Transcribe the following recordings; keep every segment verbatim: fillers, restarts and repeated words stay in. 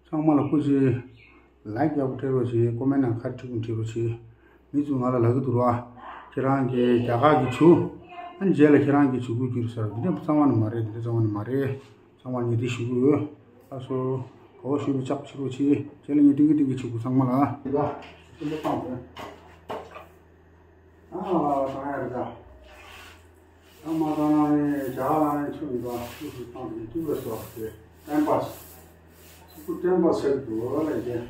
ཚང་མ་ལ་སྐུ་མཁྱེན། ལའིཀ་ཡག་པོ་སྤྲད་རོགས་བྱེད། ཀོ་མེན་ནང་ཁ་ཁྲིག་ཁྲིག་རོགས་བྱེད། མི་ཚོ་ང་ལ་ལབ་ཀྱི་འདུག་ར། ཁྱེད་རང་གིས་རྒྱ་གར་གྱི་བྱུག་ཨ་ནི་རྗེས་ལ་ཁྱེད་རང་གིས་བྱུག་དགོས་ཀྱི་རེད་ཟེར། འདི་འདྲ་ཚང་མ་ནི་མ་རེད། འདི་འདྲ་ཚང་མ་ནི་མ་རེད། ཚང་མ་ཉེ་སྡིག་ཞུ་གི་ཡོད། ལགས་སོ། ག་བ་ཞུ་བའི་ལྕགས་ཕྱི་རོགས་བྱེད། རྗེས་ལ་ཉེ་སྡིག་གི་སྡིག་གི་བྱུག་གི་ཚང་མ་ལ། ཡ། ཤིན་ཏུ་བཏང་དགོས། ཨ་ལ་ལ་བཏང་ཡ་རེད་ད། ད་མ་བཏང་ན་ནི་རྒྱ་གར་ལ་ནི་ཆུ་མི་འདུག་སུ་སུ་བཏང་དེ་ཏུ་རེ་སོ་དེ་ཊེམ་པ་སི། སུ་སུ་ཊེམ་པ་སི་ཟེར་འདུག་ལ་ཡིན།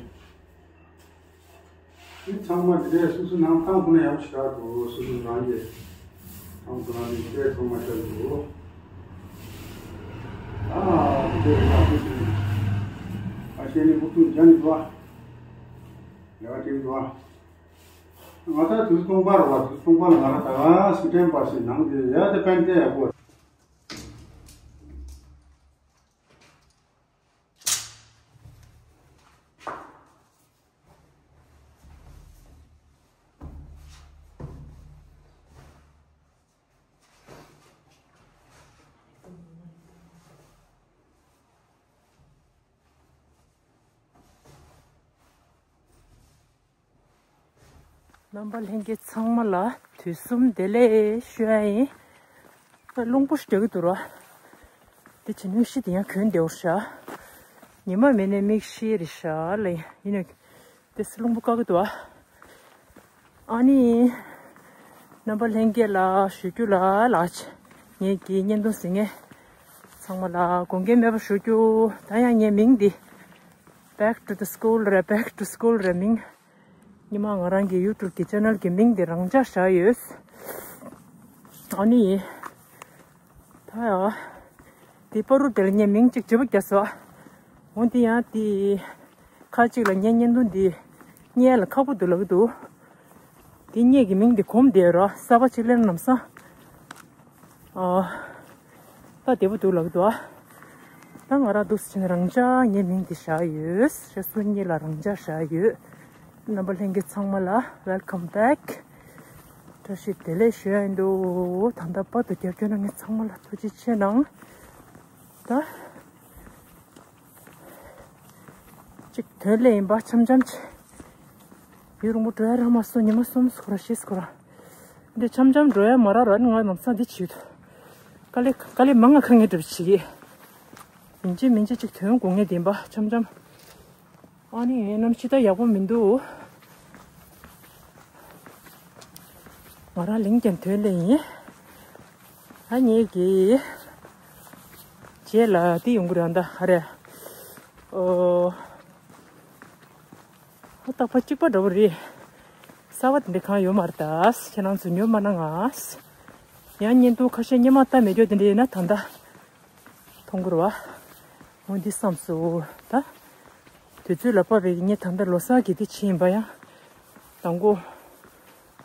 མི་ཚང་མ་དེ་འདྲའི་སུ་སུ་ནང་བཏང་ཁོ་ན་ཡག་ཤ་འདུག་སུ་སུ་རང་གིས་བཏང་ཁོ་ན་ནི་དེ་ཐོག་མ་ཤ་འདུག་ཨ་དེ་རེད་ན་སུ་སུ་ཨ་ཤེས་ནི་ཕུ་ཐུ་རྒྱ་ནི་འདུག་ལེ་བ་ཏིང་འདུག་ང་ད་དུས་སྟོང་པ་རེད་བ། དུས་སྟོང་པ་ལ་ང་རང་ད་སུ་ཊེམ་པ་སི་ནང་དེ་ཡ་དེ་པན་ཏེ་ཡག་པོ། རྣམ་པ་ལྷན་རྒྱས་ཚང་མ་ལ་དུས་གསུམ་བདེ་ལེགས་ཞུ་ཡ་ཡིན། རླུང་པོ་ཞིག་རྒྱག་གི་འདུག་ར། དེ་བྱས་ནས་ཤི་དེ་ཡང་གོན་བདེ་བོར་བཞག་ཉི་མ་མེད་ནས་མིག་ཤི་རེད་ཤག་ལ་ཡིན་ནས་དེ་སི་རླུང་པོ་བཀག་གི་འདུག་ཨ། ཨ་ནི། རྣམ་པ་ལྷན་རྒྱས་ལ་ཞུ་རྒྱུ་ལ་ལགས། ངེད་ཀྱི་བརྙན་ཐུང་གཟིགས་མཁན་ཚང་མ་ལ་དགོངས་འགལ་མེད་པ་ཞུ་རྒྱུ། ད་ཡང་ངའི་མིང་འདི་Back to the School རེད། Back to School རེད་མིང་། སྔོན་མ་ང་རང་གི་YouTube གི་channel གི་མིང་འདི་རང་འཇགས་བཞག་ཡོད། ཨ་ནི། ད་ཡ། དེ་པ་རུ་དེ་ལ་ངས་མིང་གཅིག་བརྗེ་པོ་བརྒྱབ་སོང་། འོ་འདི་ཡང་དེ། ཁ་ཅིག་ལ་ངའི་བརྙན་ཐུང་འདི་བརྙན་ལ་ཁག་པོ་འདུག་ལབ་ཀྱི་འདུག་དེ་ངེད་ཀྱི་མིང་འདི་གོམས་བསྡད་རོགས། གསར་པ་གཅིག་ལེན་ལམ་སང་། ཨ། ད་བདེ་པོ་འདུག་ལབ་ཀྱི་འདུག་ད་ང་རང་འདུག་སེ་བྱས་ནས་རང་འཇགས་ངའི་མིང་འདི་བཞག་ཡོད། ཤ་སུ་གཉིས་ལ་རང་འཇགས་བཞག་ཡོད། རྣམ་པ་ལྷན་རྒྱས་ཚང་མ་ལ་welcome back བཀྲ་ཤིས་བདེ་ལེགས་ཞུ་ཡ་ཡིན་འདུག་ད་ལྟ་པར་དུ་རྒྱབ་སྐྱོར་གནང་མཁན་ཚང་མ་ལ་ཐུགས་རྗེ་ཆེ་གནང་། ད། གཅིག་དོན་ལས་ཡིན་པ་འཆམ་འཆམ་ཅིག་ཡུན་རིང་པོ་འགྲོ་ཡ་རག་མ་སོང་། ཉི་མ་གསུམ་སྐོར་བཞི་སྐོར། འདི་འཆམ་འཆམ་འགྲོ་ཡ་མ་རག་ར་ནི་ང་ལམ་སང་འདི་བྱེད་འདུག་དཀའ་ལས་དཀའ་ལས་མང་ང་ཁ་ངེས་འགྲུབ་བྱེད་ཀྱི། ཡིན་གཅིག་མིན་གཅིག་གཅིག་དོན་དགོས་ངེས་བདེན་པ་འཆམ་འཆམ། ཨ་ནི་ངའི་གནམ་གཤིས་ད་ཡག་པོ་མི་འདུག་ང་རང་ལིང་ཀྱང་དོན་ལས་ཡིན། ཨ་ངེད་ཀྱི་རྗེས་ལ་འདི་ཡོང་གི་རེད་ད་ཧ་རེ། ཨོ། ཨ་རྟག་པ་གཅིག་པ་འདྲ་བོ་རེད། གསར་པ་དེ་འདྲ་གང་ཡོད་མ་རེད་ད། ཁྱེད་རང་ཚོ་ཉོ་མ་གནང་ང་། ཡང་བརྙན་ཐུང་ཁ་ཤས་སྔོན་མ་ལྟ་མེད་རྒྱུ་དེ་འདྲ་ཡོད་ན་ད་ལྟ། མཐོང་གི་རེད་བ། འོ་འདི་བསམ་སོང་ད། དུས་ཚོད་ལ་བབས་པའི་ངས་ད་ལྟ་ལོ་གསར་གྱི་འདི་ཕྱིན་པ་ཡང་། དང་པོ།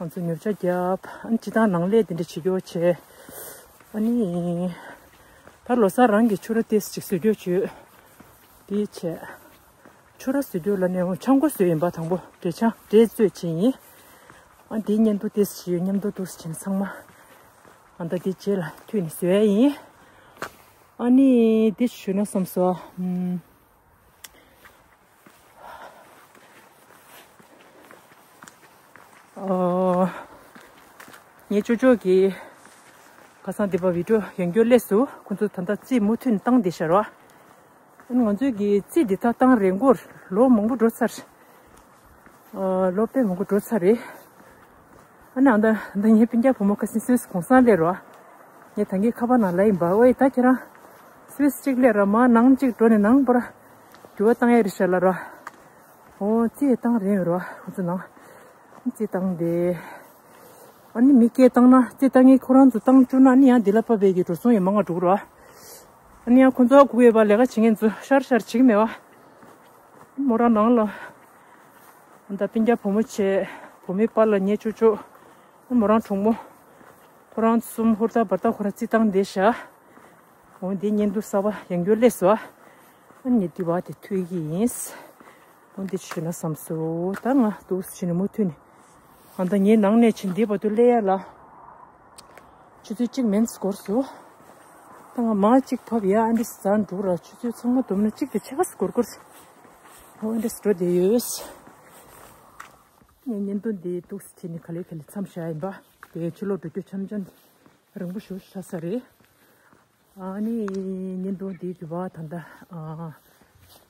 ང་ཚོ་ཉོ་ཆ་བརྒྱབ། ཨ་ནི་སྤྱི་བཏང་ནང་ལས་འདི་འདྲ་བྱེད་རྒྱུ་བྱས། ཨ་ནི། ད་ལོ་གསར་རང་གི་ཕྱུ་ར་ཏོག་ཙམ་ཅིག་བཟོ་རྒྱུ་བྱོས། འདི་བྱས། ཕྱུ་ར་བཟོ་རྒྱུ་ལ་ནས་འོང་ཆང་སྒོ་བཟོས་ཡིན་པ། དང་པོ་འབྲས་ཆང་འབྲས་བཙོས་བྱས་ཡིན། ཨ་འདི་བརྙན་ཐུང་ཏོག་ཙམ་བྱས་ཡོད། མཉམ་དུ་ཏོག་ཙམ་བྱས་ནས་ཚང་མ། ཨ་ད་འདི་རྗེས་ལ་མཐུད་ནས་བཟོ་ཡ་ཡིན། ཨ་ནི་འདི་ཞུ་ན་བསམ་སོང་། ཨམ། ཨོ། ངའི་ཅོ་ཅོ་གིས་ཁ་སང་འདི་པ་བི་ཌིའོ་ཡང་བསྐྱར་སླེབས་སོང་། ཁོ་ཚོ་ད་ལྟ་རྩིས་མུ་མཐུད་ནས་བཏང་བསྡད་ཤག་ར། ཨ་ནི་ང་ཚོའི་གི་རྩིས་འདི་ད་བཏང་རན་འགོར་ལོ་མང་པོ་འགྲོ་ཚར། ཨོ། ལོ་དཔེ་མང་པོ་འགྲོ་ཚར་རེད། ཨ་ནི་ཨ་ད་ཨ་ད་ངའི་སྤུན་ཀྱག་བུ་མོ་ཁ་སང་སུད་སི་གུང་སེང་སླེབས་ར། ངས་ད་གིན་ཁ་པར་ནང་ལབ་ཡིན་པ། ཨོའི་ད་ཁྱེད་རང་སུད་སི་གཅིག་སླེབས་ར། མར་ནང་གཅིག་འགྲོ་ནས་ནང་པོ་ར་འགྱུར་བ་བཏང་ཡ་རེད་ཤག་ལབ་ར། ཨོ་རྩིས་བཏང་རན་ཡོད་ར། ཁོ་ཚོ་ནང་རྩིས་བཏང་དེ། ཨ་ནི་མི་སྐད་བཏང་ན་རྩིས་བཏང་མཁན་ཁོ་རང་ཚོ་བཏང་བཅུག་ན་ཨ་ནི་ཡང་འདི་ལ་བབས་པའི་གི་འགྲོ་སོང་ཡང་མང་ང་འགྲོ་གི་ར། ཨ་ནི་ཡང་ཁོ་ཚོ་སྒུག་ཡོད་པ། ལས་ཀ་བྱེད་མཁན་ཚོ་ཤར་ཤར་བྱེད་ཀྱི་མེད་པ། མོ་རང་ནང་ལ། ད་སྤུན་ཀྱག་བུ་མོ་བྱས། བུ་མོའི་པཱ་ལགས་ངའི་ཅོ་ཅོ། མོ་རང་གྲོགས་མོ། ཁོ་རང་གསུམ་ཧུར་ཐག་འབད་ཐག་ཁོ་རང་རྩིས་བཏང་བསྡད་ཤག་འོ་འདི་བརྙན་ཐུང་གསར་པ་ཡང་བསྐྱར་སླེབས་སོང་། ཨ་ནི་འདི་བ་དེ་མཐུད་ཀྱི་ཡིན། འོ་འདི་ཞུས་ན་བསམ་སོང་། ད་ང་འདུག་སེ་བྱས་ནས་མུ་མཐུད་ནས། ཨ་ད་ངའི་ནང་ནས་ཕྱིན་འདི་བར་དུ་སླེབས་ཡ་ལ། ཆུ་ཚོད་གཅིག་མིན་འགོར་སོང་། ད་ང་མར་གཅིག་བབས་ཡ། ཨ་འདི་ཟ་འགྲོ་ར། ཆུ་ཚོད་ཚང་མ་བསྡོམས་ན་གཅིག་དང་ཕྱེད་ཀ་འགོར་འགོར། འོ་འདྲ་སྤྲོ་བསྡད་ཡོད། ངས་བརྙན་ཐུང་འདི་འདུག་སེ་བྱས་ནས་ག་ལེ་ག་ལེ་མཚམས་བཞག་ཡིན་པ། དེ་ཕྱི་ལོགས་འགྲོ་རྒྱུ་འཆམ་འཆམ་རིང་པོ་ཞིག་ཆགས་ས་རེད། ཨ་ནི་བརྙན་ཐུང་འདི་གི་བ་ད་ལྟ་ཨ་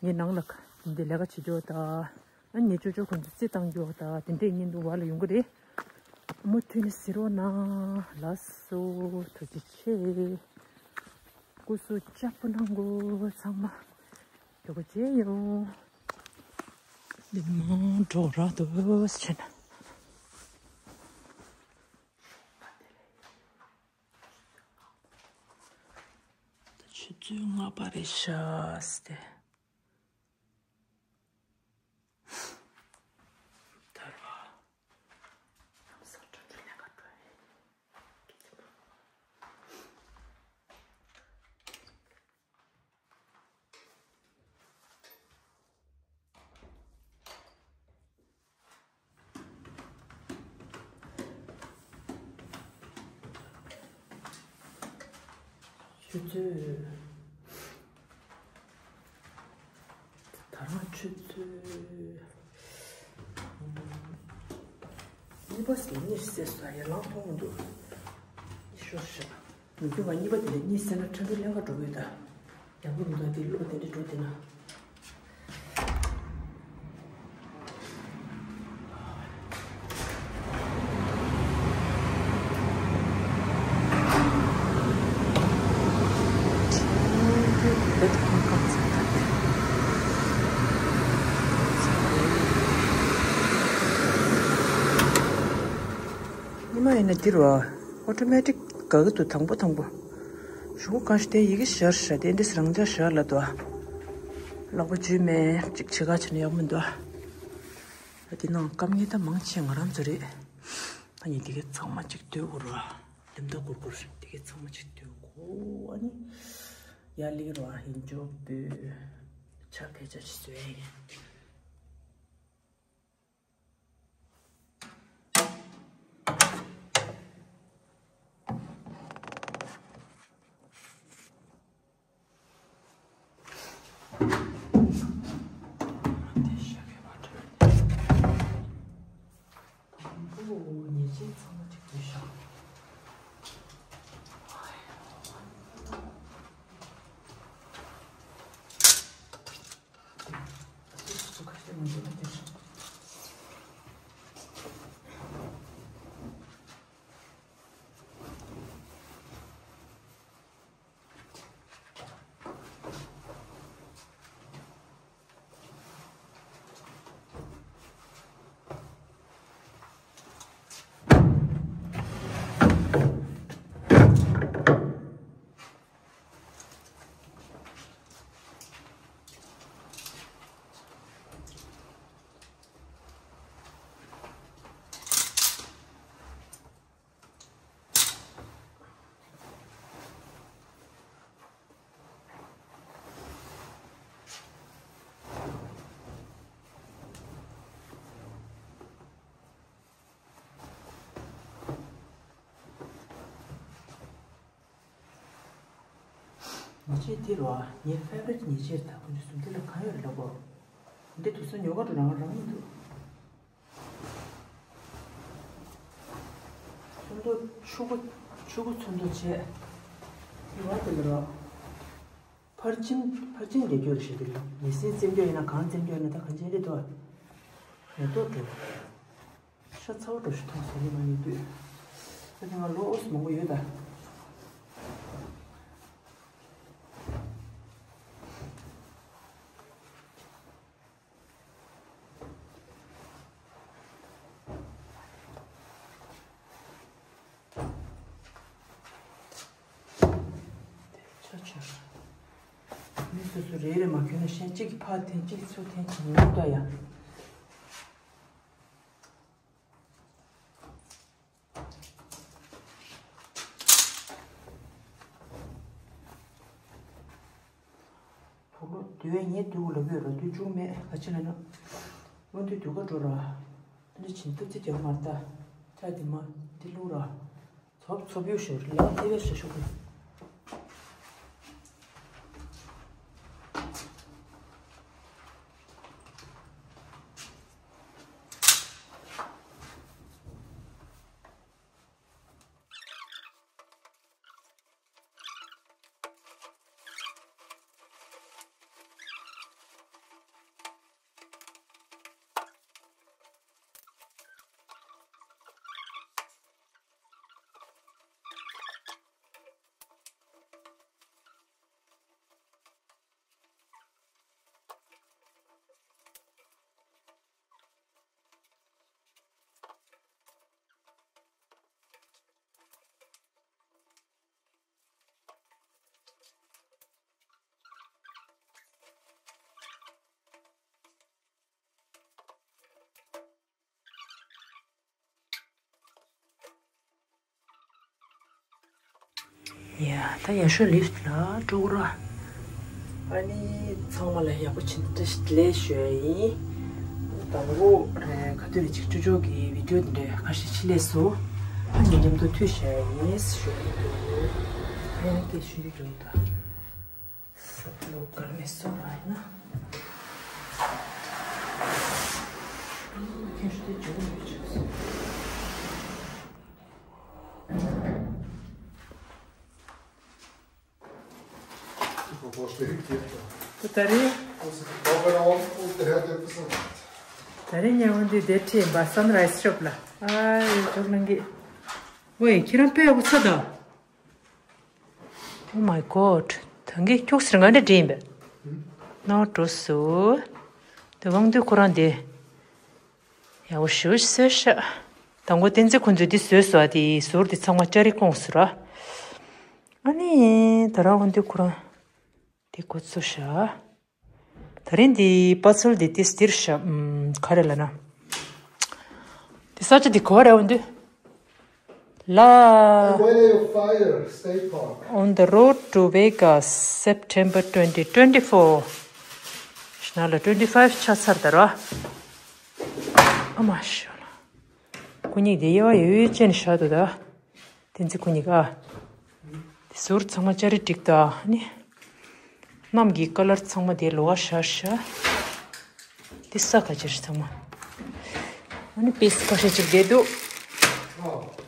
ངའི་ནང་ལ་འདི་ལས་ཀ་བྱེད་རྒྱུ་དང་། ཨ་ནི་ཅོ་ཅོ་ཁོང་ཚོ་རྩེད་བཏང་རྒྱུ་དང་དེ་འདྲའི་བརྙན་ཐུང་བ་ལ་ཡོང་གི་རེད། མུ་མཐུད་ནས་གཟིགས་རོགས་གནང་། ལགས་སོ། ཐུགས་རྗེ་ཆེ། སྐུ་གཟུགས་ཅག་པོ་གནང་གོ་ཚང་མ། ཐུགས་རྗེ་ཆེ་ཡོང་། འདི་མ་འགྲོ་ར་འདུག་ཟེར་ན། ད་ཆུ་ཚོད་ལྔ་པ་རེད་ཤག་ཟེར་ཏེ། དར་བ། ལམ་སང་ཁྲ་ཁྲ་ལེན་ག་འགྲོ་ཡིན། ཆུ་ཚོད། ད་རང་ཆུ་ཚོད། གཉིས་པ་ཟེར་གཉིས་ཟེར་ས་ཡར་ལངས་མཐོང་མི་འདུག་གཉིས་ཤོར་ཤག་མི་འདུག་ག་གཉིས་པ་དེ་ལས་གཉིས་ཟེར་ན་ཁྲ་འགྲོ་ལེན་ག་འགྲོ་གི་ཡོད་ད། ཡག་པོ་མི་འདུག་དེ་བློ་དེ་འདྲ་འགྲོ་དེ་ན། ཉི་མ་ཡིན་ན་འདིར་བ། ཨོ་ཊོ་མེ་ཊིག་ག་གི་འདུག་དང་པོ་དང་པོ། གཞུག་གུ་གང་ཞིག་དེ་ཡི་གེ་ཤར་ཤར་དེ་འདྲ་རང་འཇགས་ཤར་ལ་འདུག་ལག་པ་འཇུས་མེད་ཅིག་བྱེད་ག་བྱས་ན་ཡག་མི་འདུག་ཨ་དེ་ནང་སྐམ་ངེས་ད་མང་ཆེ་ང་རང་ཚོ་རེད། ཨ་ནི་དེ་གའི་ཚང་མ་ཅིག་ལྟོས་དགོས་ར། ལེམ་ད་གུར་གུར་དེ་གའི་ཚང་མ་ཅིག་ལྟོས་དགོས། ཨ་ནི་ཡར་ལི་ར་ཡིན་འཇོག་པོས་ཆ་ཕལ་ཆ་ཞིག་བཟོས་ཡིན། ཉལ་ཆས་འདི་རུ་ཨ། ངའི་ཕེ་ཝ་རི་ཊི་ཉལ་ཆས་རེད་ད། ཁོང་ཚོའི་ཟུར་འདི་ལ་གང་ཡོད་རེད་ལབ་གོ། འདི་དུས་སང་ཉོ་ག་འགྲོ་རང་རང་མི་འདུག་ཚོན་མདོག་ཕྱུར་བུ་ཕྱུར་བུ་ཚོན་མདོག་བྱས། འདི་བ་དེ་ལ་རོ། ཕར་ཕྱིན་ཕར་ཕྱིན་རྒྱག་རྒྱུ་རེད་ཤག་འདི་ལ་ཉལ་སའི་རྩེད་འཇོག་ཡིན་ན་གང་རྩེད་འཇོག་ཡིན་ན་ད་གང་བྱས་འདི་དོ། མེ་ཏོག་འགྲོ། ཤ་ཚ་བོ་འགྲོ་ཞིག་མཐོང་སོང་ཉི་མ་ཡིན་དུས། ད་དེ་ང་ལོ་ཨོ་སི་མང་པོ་ཡོད་ད། ཆ་ཆ། མི་སོ་སོ་རེ་རེ་མ་གྱོན་ན་ཤན་གཅིག་གིས་ཕར་འཐེན་གཅིག་གིས་ཚུར་འཐེན་བྱེད་མི་འདུག་ད་ཡ། བུ་ལོ་དུས་ངའི་དུས་ལ་བོད་ར་དུས་བཅུག་མེད་ག་ཅི་ལ་ན། སྔོན་དུས་དུས་ཀ་འགྲོ་ར། འདི་ཕྱིན་ཐུབ་ཚེ་རྒྱག་མར་ལྟ། ཆ་འདི་མ་འདི་བླུག་ར། ཚོབ་ཚོབ་ཡོད་ཤོར་ལ་ཐེ་བའི་ཤ་ཤོག་གི། ཡ། ད་ཡར་ཤོག་ལིཕ་ལ་འགྲོ་དགོས་ར། ཨ་ནི་ཚང་མ་ལ་ཡག་པོ་བྱེད་བཀྲ་ཤིས་བདེ་ལེགས་ཞུ་ཡ་ཡིན། དང་པོ་རེད། ག་དུས་རེད་ཅིག་ཀྲུ་ཅོ་གི་བི་ཌིའོ་འདི་འདྲ་ཁ་ཤས་ཕྱི་ལས་སུ་ཨ་ནི་མཉམ་དུ་མཐུད་བྱ་ཡ་ཡིན་ཞུ་ཡ་ཡིན། ཨ་ཡང་སྐད་ཞུ་རྒྱུ་འདུག་ད། ས་ལོ་གར་མེད་སོ་ར་ཡིན་ན། ཁྱེད་ཤུ་དེ་འཇོག་མི་ཆོག་སོང་། ད་རེས། ད་རེས་ཉལ་འོང་དུས་དེ་ཁྲིད་ཡིན་པ་སན་ར་ཡིས་ཤོབ་ལ། ཨ་ཡོ་ཅོག་ལང་གི། ཝེ་ཁྱེད་རང་དཔེ་ཡག་པོ་ཚ་ད། Oh my god. ད་གིན་ཁྱོག་སེར་ང་འདྲ་འདྲིས་ཡིན་པས། ནོར་འགྲོ་སོང་། དེ་དབང་འདུས་ཁོ་རང་དེ། ཡག་པོ་ཞེ་པོ་ཅིག་བཟོས་ཤག་དང་པོ་བསྟན་འཛིན་ཁོ་ཚོས་འདི་བཟོས་སོང་། དེ་ཟུར་དེ་ཚང་མ་ལྕགས་རི་བསྐོངས་སོང་ར། ཨ་ནི་ད་རང་དབང་འདུས་ཁོ་རང་དེ་འགོ་ཚུགས་ཤག་ད་རིང་འདི་པ་ཚལ་འདི་ཏིས་འདིར་ཤག་ཨམ། ག་རེ་ལབ་ན། འདི་ས་ཆ་འདི་ག་རེ་འོང་དུས། ལ། By way of fire, State Park. On the road to Vegas, September twenty twenty-four. ཤི་ན་ལ་twenty five ཆགས་ཚར་ད་ར། ཨ་མ་ཤོ་ལ། ཁོ་གཉིས་དེ་དབྱེ་བ་ཡོད་ཡོད་ཅན་བཞག་འདུག་ད། བསྟན་འཛིན་ཁོ་གཉིས་ཀ། དེ་ཟུར་ཚང་མ་ལྕགས་རི་བསྒྲིགས་ད་ནི། གནམ་གྱི་ཀ་ལར་ཚང་མ་དེ་ལོགས་ཀ་བཞག་བཞག་དེ་ས་ཁ་ཅིག་ཚང་མ། ཨ་ནི་པིས་ཁ་ཤས་ཅིག་བསྡད་འདུག་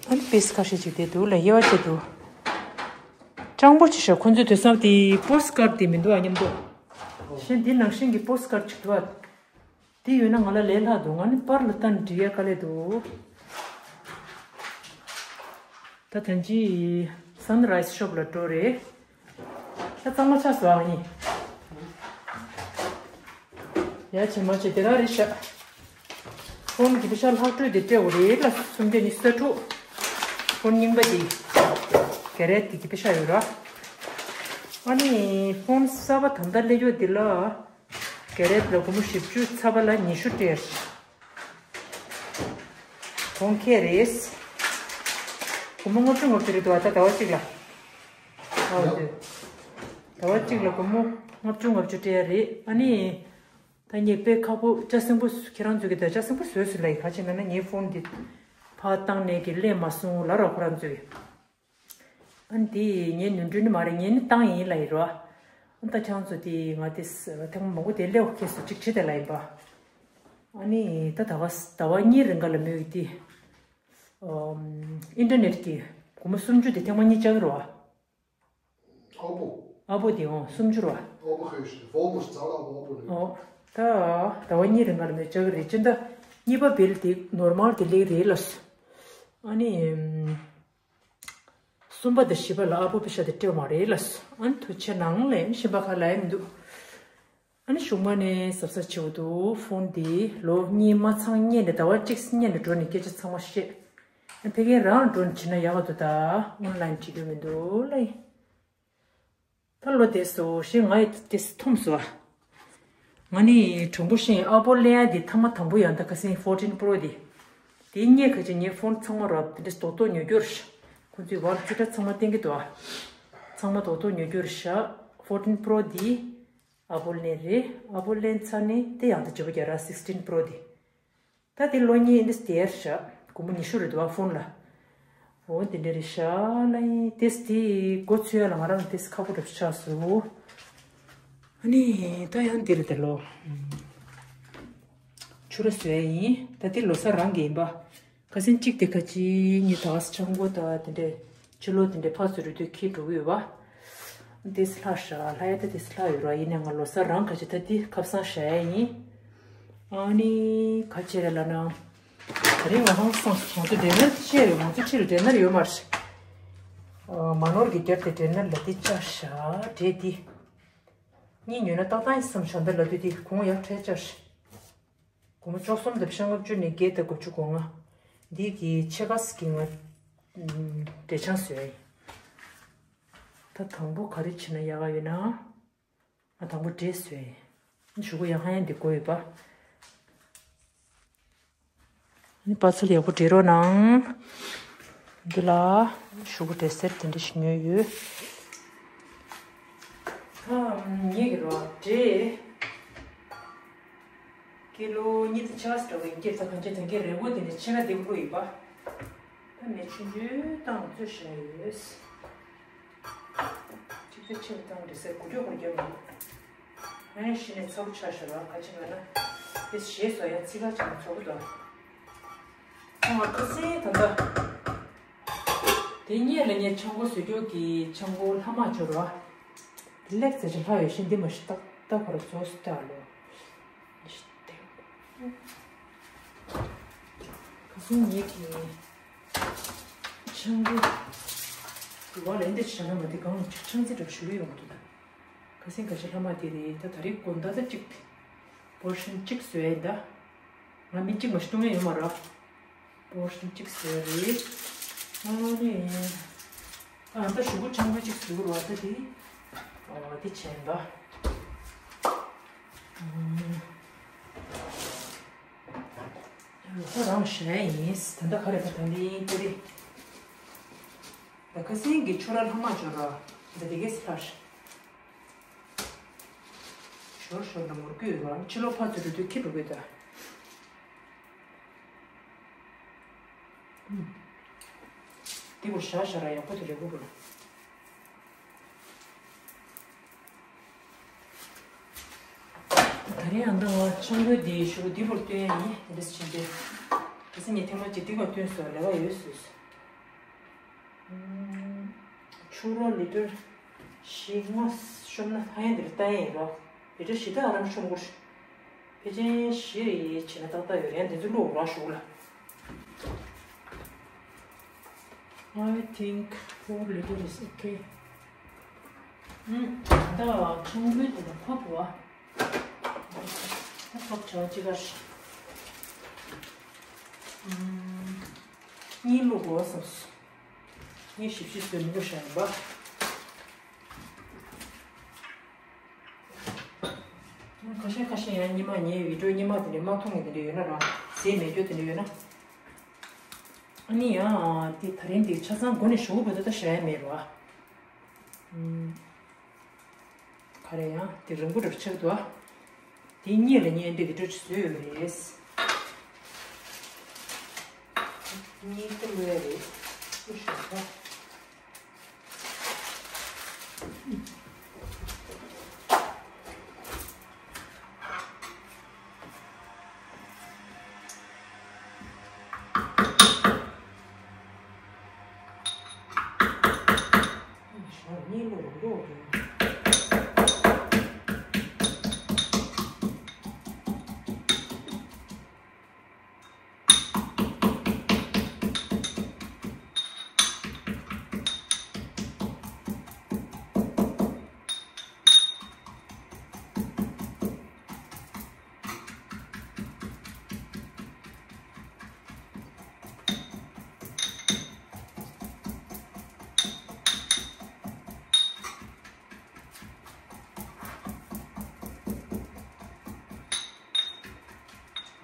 ཨ་ནི་པིས་ཁ་ཤས་ཅིག་བསྡད་འདུག་ལ་དབྱེ་བ་ཕྱེ་འདུག་སྤྱང་པོ་ཅིག་བཞག་ཁོ་ཚོས་དེང་སང་དེ་པོ་སི་ཀར་དེ་མི་འདུག་ཨ་མཉམ་དུ། གཞན་དེ་ནང་བཞིན་གྱི་པོ་སི་ཀར་ཅིག་འདུག་ཨ། དེ་ཡོད་ན་ང་ལ་ལས་སླ་འདུག་ང་ནི་པར་ལ་བལྟས་ནས་འབྲི་ཡ་དཀའ་ལས་འདུག་ད་ཐེངས་ཅིག་སན་ར་ཡིས་ཤོབ་ལ་འགྲོ་རེད། ད་གཙང་མ་ཆགས་སོང་ཨ་ནི། ཡ་བྱེད་མ་བྱེད་དེ་རང་རེད་ཤག་ཕོན་གྱི་པེ་ཤ་ལྷག་འཕྲོས་དེ་སྤྲད་འོ་རེད་ལ་སུམ་བརྒྱ་ཉི་ཤུ་རྩ་དྲུག་ཕོན་རྙིང་པ་དེ། ག་རེ་དེ་གི་པེ་ཤ་ཡོད་ར། ཨ་ནི་ཕོན་གསར་པ་ད་ལྟ་སླེབས་ཡོད་དེ་ལ། ག་རེ་ལ་སྒོར་མོ་བཞི་བཅུ་ཚ་བ་ལ་ཉི་ཤུ་སྤྲད། གོང་ཁེ་རེད། སྒོར་མོ་ལྔ་བཅུ་ལྔ་བཅུ་རེད་འདུག་ཨ་ད་ཟླ་བ་གཅིག་ལ། ཨོ་དེ། ཟླ་བ་གཅིག་ལ་སྒོར་མོ་ལྔ་བཅུ་ལྔ་བཅུ་སྤྲད་ཡ་རེད་ཨ་ནི། ད་ངས་དཔེ་ཁག་པོ་ལྕགས་སྲིན་པོ་ཁྱེད་རང་ཚོ་གི་ད་ལྕགས་སྲིན་པོ་བཟོས་སུ་ལ་ཡི་ག་ཅེ་ན་ན་ངའི་ཕོན་འདི་ཕར་བཏང་ནས་གི་ལས་མ་སོང་ལ་ར་ཁོ་རང་ཚོས། ཨ་ནི་དེ་ངའི་ནོར་འཁྲུལ་ནི་མ་རེད། ངས་ནི་བཏང་ཡིན་ལབ་ཡིན་རོ། ཨ་ད་ཁྱང་ཚོ་དེ་ང་དེ་ཐེངས་མང་པོ་དེ་སླེབས་ཁེལ་སོང་ཅིག་བྲིས་ཏེ་ལབ་ཡིན་པ། ཨ་ནི་ད་ཟླ་བ་ཟླ་བ་གཉིས་རིང་ག་ལ་མོས་ཀྱི་དེ། ཨིན་ཊར་ནེཊ་གི་སྒོར་མོ་སུམ་ཅུ་དེ་ཐེངས་མ་གཉིས་བཅག་གི་རོ། ཨ་པོ། ཨ་པོ་དེ་འོང་སུམ་ཅུ་རོ། ཨ་པོ་ཁོས་ཤི་ཧྥོ་མོ་རྩ་ལ་ཨ་པོ་རེད། ཨོ། ད་ཟླ་བ་གཉིས་རིང་ག་ལ་མོས་བཅག་གི་རེད་ཅི་འདྲ། གཉིས་པ་བིལ་དེ་ནོར་མལ་དེ་ལེགས་རེད་ལབ་སོང་། ཨ་ནི། གསུམ་པ་དང་བཞི་པ་ལ་ཨ་པོ་པེ་ཤ་དེ་སྤྲད་མ་རེད་ལབ་སོང་། ཨ་ནི་ཐུགས་རྗེ་གནང་ལབ་ཡིན་གཞན་པ་ག་ལ་ཡིན་མི་འདུག་ཨ་ནི་གཞུག་མ་ནས་གཟབ་གཟབ་བྱེད་དགོས་འདུག་ཕོན་འདི་ལོ་གཉིས་མ་ཚང་སྔོན་ནས་ཟླ་བ་གཅིག་སྔོན་ནས་འགྲོ་ནས་སྐད་ཆ་ཚང་མ་བཤད། ཨ་ཕ་གིར་རང་འགྲོ་ནས་བྱེད་ན་ཡག་ག་འདུག་ད་ཨོན་ལན་བྱེད་རྒྱུ་མི་འདུག་ལབ་ཡིན། ད་ལོ་དེ་སོ་ཞེས་ང་ཡི་དེ་འཐོམས་སོ། ང་ནི་དྲང་པོ་བཤད་ཨ་པོ་ལེན་ཡ་དེ་ཐ་མ་དང་པོ་ཡང་ད་ཁ་སང་ཕོར་ཊིན་པོ་རོ་དེ། དེ་སྔོན་ཁ་ཅིག་ངའི་ཕོན་ཚང་མ་རོ་དེ་འདྲ་རྡོག་རྡོག་ཉོ་རྒྱུ་རེད་ཤག་ཁོང་ཚོས་ཝར་ཅི་འདྲ་ཚང་མ་བསྟན་གྱི་འདུག་ཨ། ཚང་མ་རྡོག་རྡོག་ཉོ་རྒྱུ་རེད་ཤག་ཕོར་ཊིན་པོ་རོ་དེ། ཨ་པོ་ལེན་རེད། ཨ་པོ་ལེན་ཚར་ནས་དེ་ཡང་ད་བརྗེ་པོ་རྒྱག་ར་སིགས་ཊིན་པོ་རོ་དེ། ད་དེ་ལོ་གཉིས་འདི་སྟེར་ཤག་སྒོར་མོ་ཉི་ཤུ་རེད་འདུག་ཨ་ཕོན་ལ། འོ་དེ་འདྲ་རེད་ཤག་ལ་ཡིན་དེ་སྟེ་སྒོ་ཚུད་ཡ་ལ་ང་རང་དེ་ཁག་པོ་རེད་ཆགས་སོང་། ཨ་ནི་ད་ཡང་འདི་རེད་དེ་ལོ། ཆུ་ར་བཟོས་ཡིན་ད་དེ་ལོ་གསར་རང་གི་ཡིན་པ། ཁ་སང་གཅིག་དེ་ཁ་ཅིག་ཉི་ད་ས་ཆང་གོ་ད་དེ་འདྲ། ཕྱི་ལོགས་དེ་འདྲའི་ཕར་ཚུར་རེ་ལྟོས་ཁྱེར་འགྲོ་གི་ཡོད་པ། ཏེས་ལྷག་ཤག་ལྷག་ཡ་ད་ཏེས་ལྷག་ཡོད་ར་ཡིན་ནའི་ང་ལོ་གསར་རང་ག་ཅི་ད་འདི་ཁབ་སང་བཞག་ཡ་ཡིན། ཨ་ནི་ག་ཅི་རེད་ལབ་ན། ད་རིང་ང་རང་སང་ང་ཚོ་ཌི་ནར་བཅས་རེད་ང་ཚོ་ཁྲིར་ཌི་ནར་ཡོད་མ་རེད། མ་ནོར་གྱི་རྒྱབ་དེ་ཌི་ནར་ལ་འདི་བཅར་ཤག་འདྲེ་འདི། གཉིས་ཉོས་ན་ཏག་ཏག་ཡིན་བསམ་བྱ་འདི་ལ་དུས་འདི་གོང་ཡག་འཕྲལ་བཅར་ཤག་སྒོར་མོ་བཅུ་གསུམ་དང་ཕྱེད་ལྔ་བཅུ་ནས་བརྒྱད་དང་དགུ་བཅུ་གོ་ལྔ། འདི་གི་ཕྱེད་ཀ་ཙམ་གྱིས་ང་འབྲས་ཆང་བཟོས་ཡིན། ད་དང་པོ་ག་རེ་བྱེད་ན་ཡག་ག་ཡོད་ན། ང་དང་པོ་འབྲས་བཟོས་ཡིན། གཞུག་གུ་ཡང་ཧ་ཡང་འདི་དགོས་ཡོད་པ། ཨ་ནི་པ་ཚལ་ཡག་པོ་འབྲི་རོགས་གནང་། འདི་ལ་ཤོག་བུ་འབྲས་སེར་དེ་འདྲ་ཞིག་ཉོས་ཡོད། ཨམ། ངེད་ཀྱི་རོ་འབྲས་ཀི་ལོ་གཉིས་དང་ཕྱེད་ཀ་ཙམ་འདྲ་བོ་ཡིན་གྱི། ད་གང་ཅི་དེང་གི་རས་གུར་དེ་ནས་ཕྱེད་ཀ་དེ་བླུགས་ཡིན་པ། ད་མེ་ཆུང་ཆུང་བཏང་བཙོས་བཞག་ཡོད། ཅིག་ད་ཕྱེད་ཀ་བཏང་འདྲ་སེ་གུ་རྒྱུ་གུ་རྒྱུ་མ། ཨེ་ཤི་ནས་ཚ་པོ་ཆགས་ཤག་ར། ག་ཅི་ལབ་ན་དེ་ཞེས་སོ་ཡང་ཚིག་ཁ་ཅིག་ཚ་པོ་འདུག་ཨ་ང་ཁ་སང་ད་ལྟ་དེ་སྔོན་ལ་ངས་ཆང་བསྐོལ་བཟོ་རྒྱུ་གི་ཆང་བསྐོལ་ལྷག་མ་འབྱོར་བ། དེ་ལེགས་ཙེ་ཅིག་ལྷག་ཡོད་ཤིང་འདི་མ་ཤི་ཏག་ཏག་ཁོ་ར་བཟོ་སུ་ལྟ་ལོ། ཁ་སང་ངེད་ཀྱི་ཆང་བསྐོལ་རུ་བ་ལ་འདི་བྱས་ན་མ་དེ་གང་ལ་ཆང་རྩི་འདྲ་བོ་ཞུ་གི་ཡོང་གི་འདུག་ད། ཁ་སང་ཁ་ཤས་ལྷག་མ་དེ་རེད། ད་ད་རེས་དགོང་དག་ད་གཅིག་པོར་ཤན་གཅིག་བཟོས་ཡིན་ད། ང་མི་གཅིག་མ་ཤི་བཏུང་ཡ་ཡོད་མ་རེད། པོར་ཤན་གཅིག་བཟོས་རེད། ཨ་ནི། ཨ་ད་ཞུ་གུ་ཆང་བུ་གཅིག་བཟོས་རོགས་ད་དེ། ཨ་དེ་བྱས་ཡིན་ད། ཨ་ད་རང་བཞག་ཡིན། ད་ད་ག་རེ་ད་ད་ལིང་ཏེ་རེད། ད་ཁ་སང་གི་ཆུ་ར་ལྷག་མ་འབྱོར་ར། ད་དེ་གས་ལྷག་ཞོར་ཞོར་ལ་ངོར་སྐུད་རོགས། ཕྱི་ལོགས་ཕར་ཚུར་འགྲོ་དུས་ཁྱི་འགྲོ་གི་ད། འདི་བོར་བཞག་བཞག་ར་ཡག་པོ་དེ་རེད་གོ་བོར། ད་རིང་ཨ་མདའ་ང་ཆང་བསྐོལ་འདི་ཞུ་འདི་བོར་བཏོན་ཡ་ཡིན། དེ་འདྲ་ཕྱིན་ཏེ། ད་སེ་ངས་ཐེངས་མ་གཅིག་འདི་ག་བཏོན་སོང་། ལས་ཀ་ཡོད་སོང་། ཕྱུགས་རོ་ལི་ཏྲར་བཞི་ལྔ་ཤོམ་ན་ཧ་ཡང་འདིར་ལྟ་ཡིན་རོ། ལི་ཏྲར་བཞི་དག་རང་ཤོམ་གུར། ཕལ་ཆེར་བཞི་རེ་བྱས་ན་ཏག་ཏག་ཡོད་རེད། འདི་ཚོ་བླུགས་ར་ཞུགས་ལ། I think four liter is okay. ཨུམ། ད་ཆང་བསྐོལ་དེ་ལ་ཕབ་བ། ད་ཕབ་བྱ་བ་ཅི་གར། ཨུམ། གཉིས་བླུགས་དགོས་བསམས་སོང་། ངས་ཞིབ་ཞིབ་བཟོས་མི་འདུག་ཤ་ཡིན་པ། ཁ་ཤས་ཁ་ཤས་ཡང་ཉི་མ་ངའི་བི་ཌིའོ་ཉི་མ་དེ་འདྲ་མ་མཐོང་མཁན་དེ་འདྲ་ཡོད་ན་ར། ཟས་མེད་རྒྱུ་དེ་འདྲ་ཡོད་ན། ཨ་ནི་ཡང་དེ་ད་རིང་དེ་ཆ་ཚང་སྒོ་ནས་ཞོགས་པ་ད་ལྟ་བཞག་ཡ་མེད་ར། ཨུམ། ག་རེ་ཡང་དེ་རིང་པོ་འདྲ་ཆགས་འདུག་ཨ། དེ་གཉིས་ལ་གཉིས་འདི་གི་འདྲ་ཅིག་བཟོས་ཡོད་རེད། གཉིས་ཀ་ལོས་རེད། ཀུ་ཤུ་ཁ།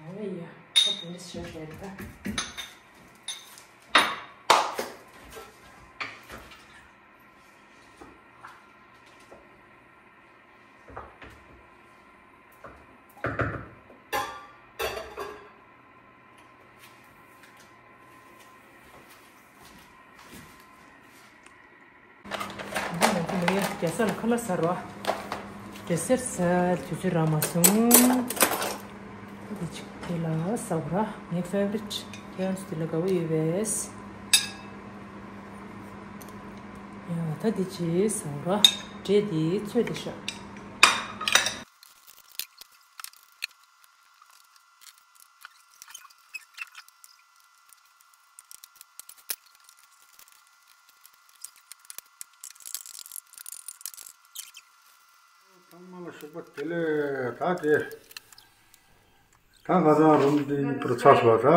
ཨ་ཡ། ད་དེ་འདྲ་ཞིག་རེད་ད། འདི་ང་ཚོ་ལ་ཡ་རྒྱ་ས་ལ་ཁ་ལག་ཟ་རོ། འབྲས་སེར་ཟ་དུས་ཚོད་རག་མ་སོང་། འདི་ཅིག་དེ་ལ་ཟ་རོ། ངའི་ཕེ་ཝ་རིཊ་ཁྱེད་རང་ཚོ་དེ་ལ་དགའ་བོ་ཡོད་པས། ཡ་ད་འདི་ཅིག་ཟ་རོ། འབྲས་འདི་ཚོས་དེ་ཤ། ཚང་མ་ལ་ཞོགས་པ་བདེ་ལེགས། ད་དེ་ད་ཁ་སང་རུམ་འདི་གཉིས་པར་ཚར་སོང་། ད་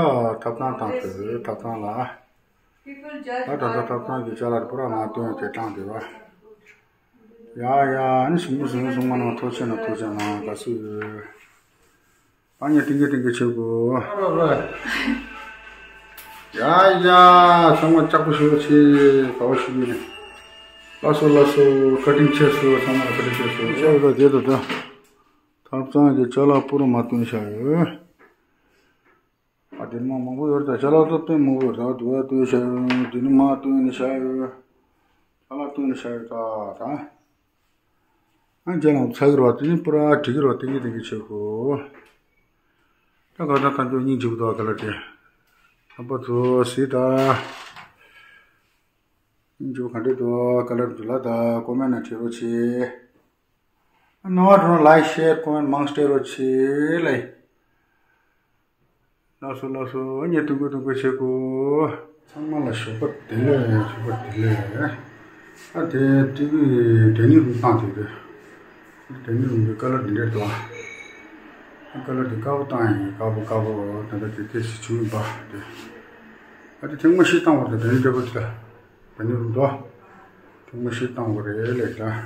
ཐབ་ཚང་བཏང་ཟེར། ཐབ་ཚང་ལ་ད་ད་ད་ཐབ་ཚང་གི་ཅ་ལག་པུ་ར་མ་བཏོན་དེ་བཏང་དེ་བ། ཡ་ཡ། ཨ་ནི་ཞིམ་པོ་བཟོས་སོང་། མ་ནང་ཐུགས་རྗེ་གནང་། ཐུགས་རྗེ་གནང་། དགའ་བསུ་ཡོད། ཨ་ནི་ཏིང་ཀི་ཏིང་ཀི་བྱེད་དགོས། ཡ་ཡ། ཚང་མ་ལྕགས་པོ་ཞུ་བ་ཆེ། དགའ་བ་ཞུ་གི་ནས། ལགས་སོ་ལགས་སོ། བཀའ་དྲིན་ཆེ་སོ། ཚང་མ་ལ་བཀའ་དྲིན་ཆེ་སོ། ཆེ་བ་དང་དེ་དང་དེ། ཐབ་ཚང་གི་ཅ་ལག་པུ་རུ་མ་བཏོན་བཞག་ཡོད། ཨ་དེ་མ་མང་པོ་ཡོད་ད། ཅ་ལག་ཏོ་དཔེ་མང་པོ་ཡོད་ད། དུ་བ་བཏོན་བཞག་ཡོད། དེ་ནི་མ་བཏོན་ནས་བཞག་ཡོད། ཅ་ལག་བཏོན་ནས་བཞག་ཡོད་ད་ད། ཨ་ཅ་ལག་ཚ་གི་རོ་དེ་ནི་པུ་ར་བྲི་གི་རོ་དེ་གི་དེ་གི་ཆེ་གོ། ད་ག་ད་ད་ཅོ་སྙིང་རྗེ་པོ་འདུག་ག་ལ་དེ། ཨ་པ་ཚོ་སི་ད། སྙིང་རྗེ་པོ་ག་འདྲ་འདུག་ག་ལ་འདུག་ལ་ད་ཀོ་མེན་ན་བྲིས་རོགས་བྱེད། ཨ་ནོར་བ་འགྲོ་ན་ལའིག་ཤེར་ཀོ་མེན་མང་སྤྲད་རོགས་བྱེད་ལ། ལགས་སོ་ལགས་སོ། ངས་ཏུང་ཀུ་ཏུང་ཀུ་བྱེད་དགོས། ཚང་མ་ལ་ཞོགས་པ་བདེ་ལེགས། ཞོགས་པ་བདེ་ལེགས། ཨ་དེ་ཏི་བི་ཌའི་ནིང་རུམ་བཏང་དེ་དེ། ཌའི་ནིང་རུམ་གྱི་ཀ་ལར་འདི་འདྲས་འདུག་ཨ་ཀ་ལར་འདི་དཀར་པོ་བཏང་ཡིན། དཀར་པོ་དཀར་པོ་ད་ལྟ་དེ་དེ་ཞིག་བྱུང་ཡིན་པ་དེ། ཨ་དེ་ཐེངས་མ་ཤི་བཏང་བ་དེ་ཌའི་ནིང་ཊེ་བལ་དེ་ལ། ཌའི་ནིང་རུམ་འདུག་ཨ་ཐེངས་མ་ཤི་བཏང་བ་རེད་ལས་ཀྱང་།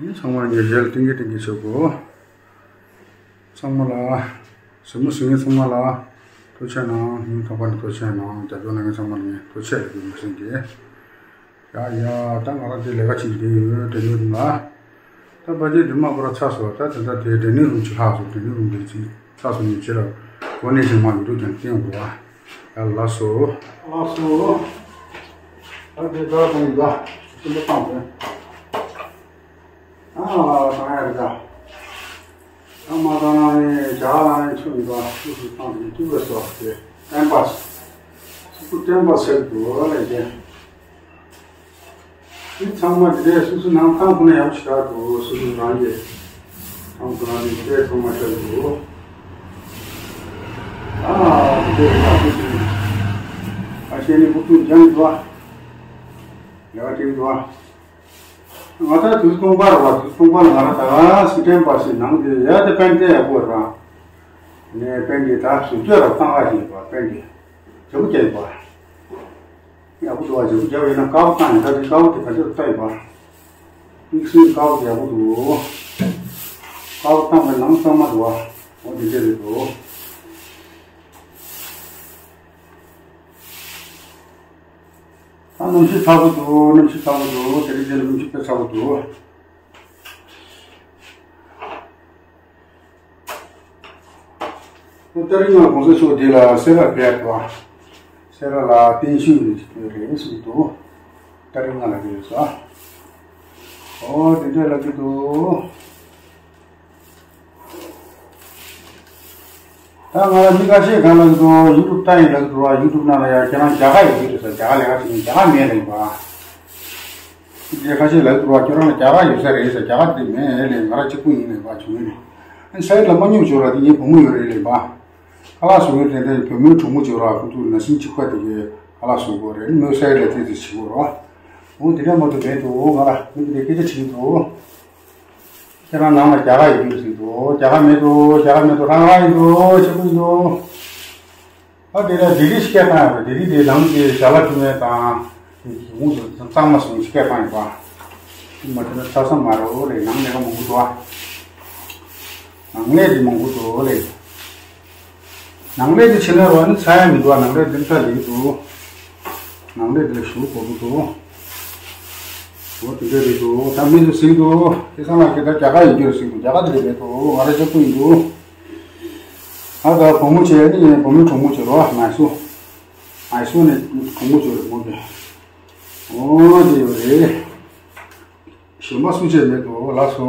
ཡིན་ཚང་མ་ངས་རྗེས་ལ་ཏིང་གི་ཏིང་གི་བྱེད་དགོས། ཚང་མ་ལ། གཟིགས་མོ་གཟིགས་མཁན་ཚང་མ་ལ་ཐུགས་རྗེ་གནང་། སྙིང་ཐག་པ་ནས་ཐུགས་རྗེ་གནང་། རྒྱབ་སྐྱོར་གནང་མཁན་ཚང་མ་ལ་ངས་ཐུགས་རྗེ་ལབ་དགོས་མི་སེམས་ཀྱི། ཡ་ཡ། ད་ང་རང་དེ་ལས་ཀ་བྱེད་ཀྱི་བསྡད་ཡོད། ཌའི་ནིང་རུམ་ལ། ད་པ་ཅེ་དེ་མ་པོ་ར་ཚ་སོ། ད་དེ་འདྲ་དེ་ཌའི་ནིང་རུམ་ཅིག་ལྷག་སོ། ཌའི་ནིང་རུམ་དེ་ཅིག་ཚ་སོ་ནས་ཅི་ལ་གོ་གནས་ཤིག་མ་ཡོད་དུ་ཀྱང་བསྟན་དགོས་པ། ཡ་ལགས་སོ། ལགས་སོ། ད་དེ་ད་གང་ཡིན་ད། ཤིན་ཏུ་བཏང་དེ། ཨ་ལ་ལ་བཏང་ཡ་རེད་ད། ཨ་མ་བཏང་ན་ནི་ཇ་ལ་ནི་ཆུ་མི་འདུག་སུ་སུ་བཏང་དེ་ཅུ་བས་སོ་དེ་ཏན་པ། སུ་སུ་ཏན་པ་ཟེར་དུ་ལས་དེ། དེ་ཚང་མ་དེ་སུ་སུ་ནང་ཐང་ཁོ་ན་ཡག་ཤ་དུ་སུ་སུ་རང་གི་ཐང་ཁོ་ན་ནི་དེ་ཐོག་མ་ཆགས་དུ། ཨ་དེ་ཡག་ཤོས་དེ། ཨ་ཤེས་ནི་ཁུ་ཐུག་ལྗང་འདུག་ཨ། ལས་ཀ་དྲིན་འདུག་ཨ། ང་ད་དུས་སྟོང་པར་བ་དུས་སྟོང་པར་ང་ར་ད་སི་ཏན་པ་སི་ནང་དེ་ཡ་དེ་པན་དེ་ཡག་པོ་ར། ནས་པན་དེ་ད་སུ་ཅོ་ར་བཏང་ག་ཞིག་པ་པན་དེ། ཇེ་བུ་ཅན་པ། ཡག་པོ་འདུག་བ། ཇེ་བུ་རྒྱབ་ཡོད་ན་དཀར་པོ་བཏང་ཡིན། ད་དེ་དཀར་པོ་དེ་ག་ཚོད་ལྟ་ཡིན་པ། དམིགས་བསལ་དཀར་པོ་དེ་ཡག་པོ་འདུག་དཀར་པོ་བཏང་པའི་ནང་གཙང་མ་འདུག་བ། འོ་དེ་འདྲས་རེད་འདུག་ད་གནམ་གཤིས་ཚ་པོ་འདུག་གནམ་གཤིས་ཚ་པོ་འདུག་དེ་རིང་དེ་ལ་གནམ་གཤིས་དཔེ་ཚ་པོ་འདུག་ཏ་རིག་ལྔ་གོང་ས་མཆོག་འདི་ལ་སེ་ར་ཕེབས་པ། སེ་ར་ལ་བརྟན་བཞུགས་རེད་ཟེར་འདུག་ཏ་རིག་ལྔ་ལ་འདི་རེད་ཟེར། ཨོ་དེ་འདྲས་ལབ་ཀྱི་འདུག་ད་ང་ལ་མི་ཁ་ཤས་གང་ལ་འདུག་ཡུ་ཊུབ་ལྟ་ཡིན་ལབ་འདུག་ཡུ་ཊུབ་ནང་ལ་ཡ་ཁྱེད་རང་རྒྱ་གར་ཡོད་ཀྱི་རེད་ཟེར། རྒྱ་གར་ལས་ཀ་བྱེད་མཁན་རྒྱ་གར་མེད་རེད་པ། དེ་ཁ་ཤས་ལབ་འདུག་ཁྱོད་རང་ལ་རྒྱ་གར་ཡོད་ས་རེད་ཟེར། རྒྱ་གར་དེ་མེད་ལས། ང་རང་གཅིག་པུ་ཡིན་ནས་པ་བྱུང་ཡིན། ཨ་ས་ཡི་ལ་མ་སྙོམས་བྱོས་ར། དེ་ངའི་བུ་མོ་ཡོད་རེད་ལས་པ། ཁ་ལག་བཟོ་མཁན་དེ་འདྲ་བུ་མོའི་གྲོགས་མོ་བྱོས་ར། ཁོང་ཚོ་ན་ཤིང་གཅིག་པ་དེ་གའི་ཁ་ལག་བཟོ་དགོས་རེད། མོའི་ས་ཡི་ལ་དེ་དེ་བྱེད་དགོས་ར། འོ་དེ་འདྲ་མ་གཏོགས་མེད་འདུག་ང་ལ་མི་དེ་འདྲ་སྐད་ཆ་དྲིས་འདུག་ཁྱེད་རང་ནང་ལ་རྒྱ་གར་ཡོད་ཀྱི་རེད་ཟེར་འདུག་རྒྱ་གར་མེད་འདུག་རྒྱ་གར་མེད་འདུག་རང་རང་ཡིན་འདུག་ཆེ་པོ་ཡིན་འདུག་ཨ་དེ་ལ་ལྡི་ལི་སྐད་བཏང་ཡོད་པ། ལྡི་ལི་དེ་ནང་གི་ཞལ་ལག་མཆོད་མེ་དང་། དེ་ཡོངས་སུ་གཙང་མ་བཟོས་སྐད་བཏང་ཡོད་པ། མ་དེ་ན་ཚ་ས་མ་རེད་ལས། ནང་ལས་ཀ་མང་པོ་འདུག་ཨ། ནང་ལས་དེ་མང་པོ་འདུག་ལས། ནང་ལས་དེ་ཕྱི་ལ་རོ་ནི་ཚ་ཡ་མི་འདུག་ཨ། ནང་ལས་དེ་ཚ་ལས་འདུག་ནང་ལས་དེ་ལ་ཞུ་དགོས་པོ་འདུག་འོ་དེ་འདྲ་རེད་འདུག་ད་མི་ཚོ་ཟིན་འདུག་དེ་སང་ལ་ཁྱེད་ད་རྒྱ་གར་ཡིན་རྒྱུ་རེད་ཟིན་འདུག་རྒྱ་གར་དེ་རེད་མེད་འདུག་ང་རང་ཅག་པུ་ཡིན་འདུག་ཨ་ད་བུ་མོ་བྱས་ནི་བུ་མོའི་གྲོགས་མོ་བྱས་རོ། མའི་སུ། མའི་སུ་ནས་གྲོགས་མོ་བྱས་རོ་མོ་གི། ཨོ་དེ་ཡོད་རེད། གཞན་པ་སུ་བྱས་མེད་དོ། ལགས་སོ།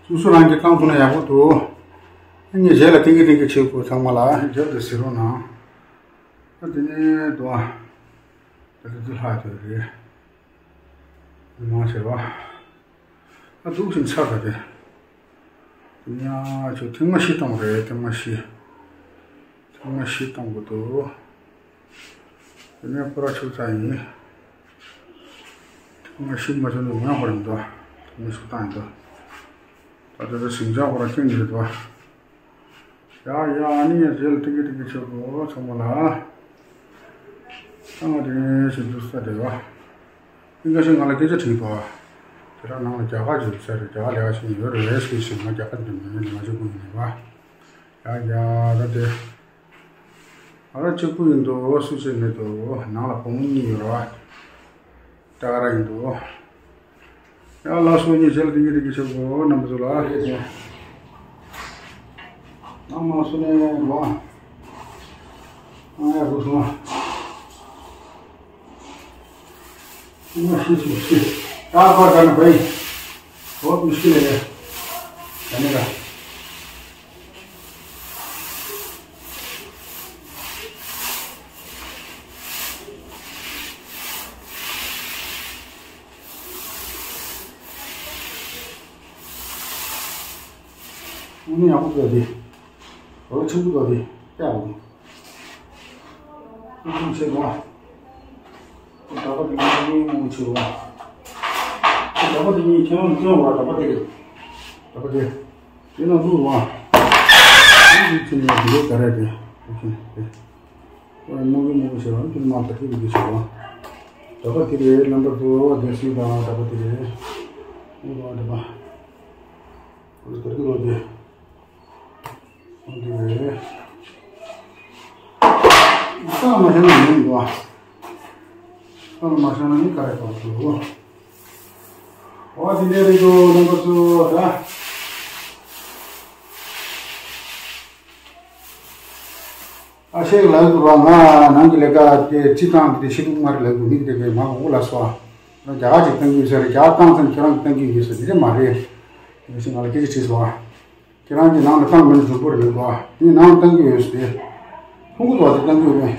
སུ་སུ་རང་གི་རྐང་ཐུག་ན་ཡག་པོ་འདུག་ངས་རྗེས་ལ་ཏིང་གི་ཏིང་གི་བྱེད་དགོས། ཚང་མ་ལ་རྒྱབ་ཏུ་གཟིགས་རོགས་གནང་། ཨ་དེ་ནས་དོ། ད་དེ་ཚོ་ལྷག་ཐོན་རེད། མི་མང་ཆེ་བ། ཨ་འདུག་ཅིང་ཚར་ད་དེ། དེ་ནས་ཨ་ཆོ་ཐེངས་མ་བཞི་གཏོང་རེད། ཐེངས་མ་བཞི། ཐེངས་མ་བཞི་གཏོང་དགོས་འདུག་དེ་ནས་པུ་ར་ཆུ་ཚ་ཡིན། ཐེངས་མ་བཞི་མ་བྱུང་ན་ངོ་ཧོར་འདུག་ཐེངས་མ་བཞི་བཏང་ཡིན་འདུག་ད་དེ་ཚོ་ཞིང་ཆ་ཧོར་ཁྱོད་ཉིད་རེད་འདུག་ཡ་ཡ། ཨ་ནི་ངས་རྗེས་ལ་ཏིང་གི་ཏིང་གི་བྱེད་དགོས། ཚང་མ་ལ། ཨ་ང་དེ་ནས་ཞིག་འདུག་ས་དེ་བ། ཨིན་ཁ་ཤས་ང་ལ་སྐད་ཆ་དྲིས་པ། དེ་རང་ནང་ལ་རྒྱ་གར་གྱི་ས་རེད། རྒྱ་གར་ལས་ཀ་བྱེད་མཁན་ཡོད་རེད་ཟེར་ཞིག་ང་རྒྱ་གར་འདི་མིན་ནི་ང་ཅིག་ཀུན་ཡིན་པ། ཡ་ཡ་ད་དེ། ཨ་ར་གཅིག་པུ་ཡིན་འདུག་སུ་ཆེ་མེད་འདུག་ནང་ལ་བུ་མོ་གཉིས་ཡོད་ར། ད་ག་ར་ཡིན་འདུག་ཡ་ལ་སོ་གཉིས་རྗེས་ལ་དེ་གཉིས་དེ་གི་ཆེ་གོ་རྣམ་པ་ཚོ་ལ། ཨ་མ་སོ་ནས་རོ། ཨ་ཡ་རུ་སོང་། ཨ་མ་ཤི་སོང་ཤི། ད་པ་ག་ན་བའི། ཧོ་མི་ཤི་ལ་ཡ། ད་ནི་ར། ཨུ་ནི་ཡག་པོ་འདུག་དེ། འོ་ཆུང་པོ་འདུག་དེ། ཀྱ་འོ། ཨུ་ཆུང་ཆེ་རུང་བ། ད་པ་དེ་ནི་མོ་ཆེ་རུང་བ། ད་པ་དེ་ནི་ཁྱེད་རང་ཁྱེད་རང་བ་ད་པ་དེ་རེད། ད་པ་དེ། དེ་ན་ལུག་རུང་བ། ཨུ་ཆུང་ཆེ་ནི་དེ་ལོ་ག་རེ་རེད། ཨུ་ཆུང་དེ། ཨོ་མོ་གི་མོ་གི་ཆེ་རུང་དེ་མ་ད་དེ་གི་ཆེ་རུང་བ། ད་པ་དེ་རེད་ལམ་པ་དུ་བ་དེ་སུ་དང་ད་པ་དེ་རེད། ཨུ་རུང་བ་ད་པ། ཨུ་ད་དེ་ལོ་དེ། ས་མ་ཤ་ན་མི་འདུག་ས་མ་ཤ་ན་ནི་ཀ་རེ་པར་འདུག་འོ་དེ་འདྲའི་རེད་འདུག་རྣམ་པ་ཚོ་ད། ཨ་ཤེས་ལ་འདུག་ར་ང་ནང་གི་ལས་ཀ་དེ་ཅི་བཏང་དེ་ཤི་ཐུག་མ་རེད་ལ་འདུག་མི་དེ་གའི་མ་འོ་ལ་སོ། རྒྱ་གར་ཅིག་བཏང་གི་ཡོད་ས་རེད། རྒྱ་གར་བཏང་ཙང་ཁྱེད་རང་གི་བཏང་གི་ཡོད་ས་དེ་འདྲ་མ་རེད། ཡོད་ས་ང་ལ་སྐད་ཆ་དྲིས་སོང་ཨ། ཁྱེད་རང་གི་ནང་དུ་བཏང་མིན་འཛུགས་པོ་རེད་པ། ངས་ནང་བཏང་གི་ཡོད་ཟེར། ཁོང་གི་ཐོག་དེ་བཏང་གི་ཡོད་མེད།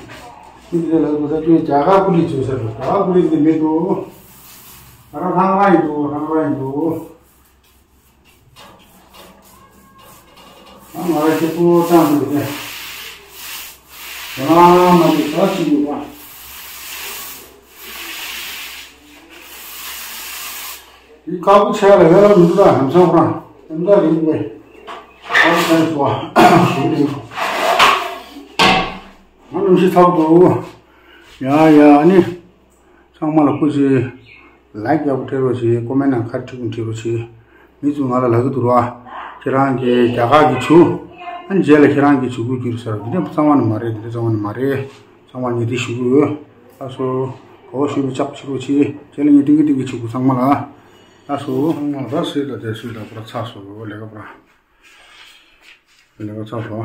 ཁྱེད་ཀྱི་ལ་གོ་ས་ཁྱོད་རྒྱ་གར་ཀུ་ལི་བྱོས་ཟེར། རྒྱ་གར་ཀུ་ལི་འདི་མེད་དོ། ང་རང་རང་རང་ཡིན་འདུག་རང་རང་ཡིན་འདུག་ང་ང་རང་ཁྱེད་པོ་བཏང་འདུག་ནས། རང་མ་འདུག་ད་ཅི་འདུག་པ། དེ་ཁག་པོ་ཆེ་ལ་ཡོད་ལ་མི་འདུག་ད་ཧམ་སང་ཁོ་རང་ཨེམ་ད་རིང་པོས་ཁག་པོ་ཆེ་སོ་ཞུ་རིང་ང་ནམ་ཞིག་ཐག་ཏུ་ཡ་ཡ་ཨ་ནི་ཚང་མ་ལ་སྐུ་མཁྱེན་ལའིཀ་ཡག་པོ་སྤྲད་རོགས་བྱེད། ཀོ་མེན་ནང་ཁ་ཁྲིག་པོ་བྲིས་རོགས་བྱེད། མི་ཚོས་ང་ལ་ལབ་ཀྱི་འདུག་ར། ཁྱེད་རང་གིས་རྒྱ་གར་གྱི་བྱུག་ཨ་ནི་རྗེས་ལ་ཁྱེད་རང་གིས་བྱུག་དགོས་ཀྱི་རེད་ཟེར། འདི་འདྲ་རྩ་བ་ནས་མ་རེད། འདི་འདྲ་རྩ་བ་ནས་མ་རེད། ཚང་མ་ངས་འདི་ཞུ་གི་ཡོད། ལགས་སོ། གོ་བ་ཞུ་བའི་ལྕགས་ཕྱི་རོགས་བྱེད། རྗེས་ལ་ངས་ཏིང་གི་ཏིང་གི་བྱེད་དགོས་ཚང་མ་ལ། ལགས་སོ། ཚང་མ་ལ་སུས་ལ་དེ་སུས་ལ་པར་ཚགས་སོ་ལས་ཀ་པར། ལས་ཀ་ཚགས་སོ།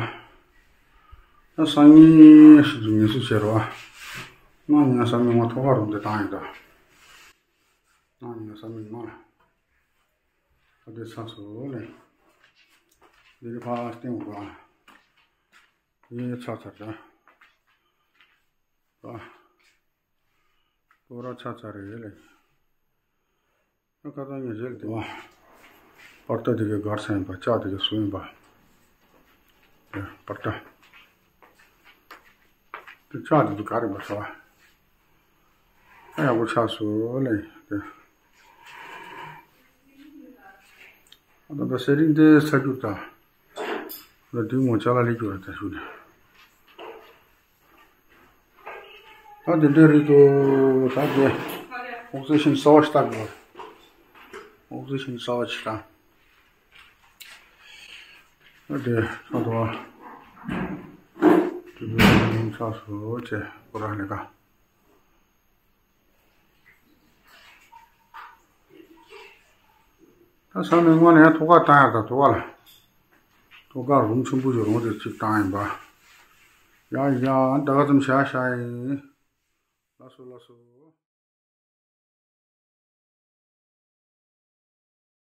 ད་སང་ཉིན་ཞིག་ཏུ་ངལ་གསོ་བྱེད་རོགས། གནངས་ཉིན་སང་ཉིན་ང་ཐོག་ཁ་རུམ་དེ་བཏང་ཡིན་ད། གནངས་ཉིན་སང་ཉིན་མ་ལ། ད་དེ་ཚགས་སོ་ལས། འདི་གི་ཕ་སྟེང་འོག་ལ། ཡིན་ཚར་ཚར་ད། ཨ། ཁོ་ར་ཚར་ཚར་རེད་ལེ། ཨ་ཁ་ཏང་ཉེ་ཟེར་དེ་བ། པར་ཏ་དེ་གའི་སྒར་སེན་པ་ལྕགས་དེ་གའི་སུ་ཡིན་པ། ཨ་པར་ཏ། དེ་ལྕགས་དེ་དེ་ག་རེ་པར་ཏ་བ། ཨ་ཡག་པོ་ཆགས་སོ་ལེ་དེ། ཨ་ད་ད་སེ་རིང་དེ་ས་རྒྱུ་ད། ད་དུས་ངོ་ཅ་ལ་ལས་རྒྱུ་ར་ད་ཞུ་ནས། ད་དེ་འདྲ་རེད་དོ། ད་དེ་ཨོག་སི་ཤིན་གསར་བ་ཞིག་བཏང་དགོས། ཨོག་སི་ཤིན་གསར་བ་ཞིག་བཏང་། ད་དེ་ཚོ་དོ། དེ་དེ་ཚོ་སོ་ཅེ་ཁོ་རང་ནས་ད། ད་ས་མིག་དངོས་ནས་ཐོག་ཁ་བཏང་ཡག་ད་ཐོག་ཁ་ལ། ཐོག་ཁ་རུམ་ཆེན་པོ་ཞིག་རུམ་དེ་གཅིག་བཏང་ཡིན་པ། ཡ་ཡ་ད་ག་ཙམ་བྱ་བྱ་ཡིན། ལགས་སོ་ལགས་སོ།